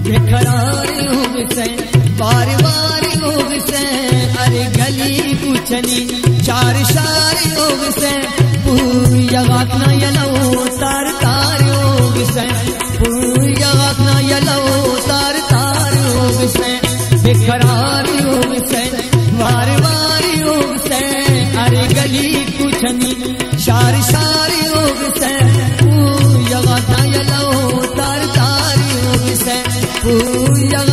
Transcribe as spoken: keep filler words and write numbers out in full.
بے قرار ہوگسہ، وار وار ہوگسہ، ہر گلی کوچہ نی شار شار ہوگسہ، پوریہ غاک نا یلہ تار تار ہوگسہ، پوریہ غاک نا یلہ تار تار ہوگسہ، بے قرار ہوگسہ، وار وار ہوگسہ، ہر گلی کوچہ نی شار شار ہوگسہ، پوریہ غاک نا یلہ تار تار ہوگسہ، پوریہ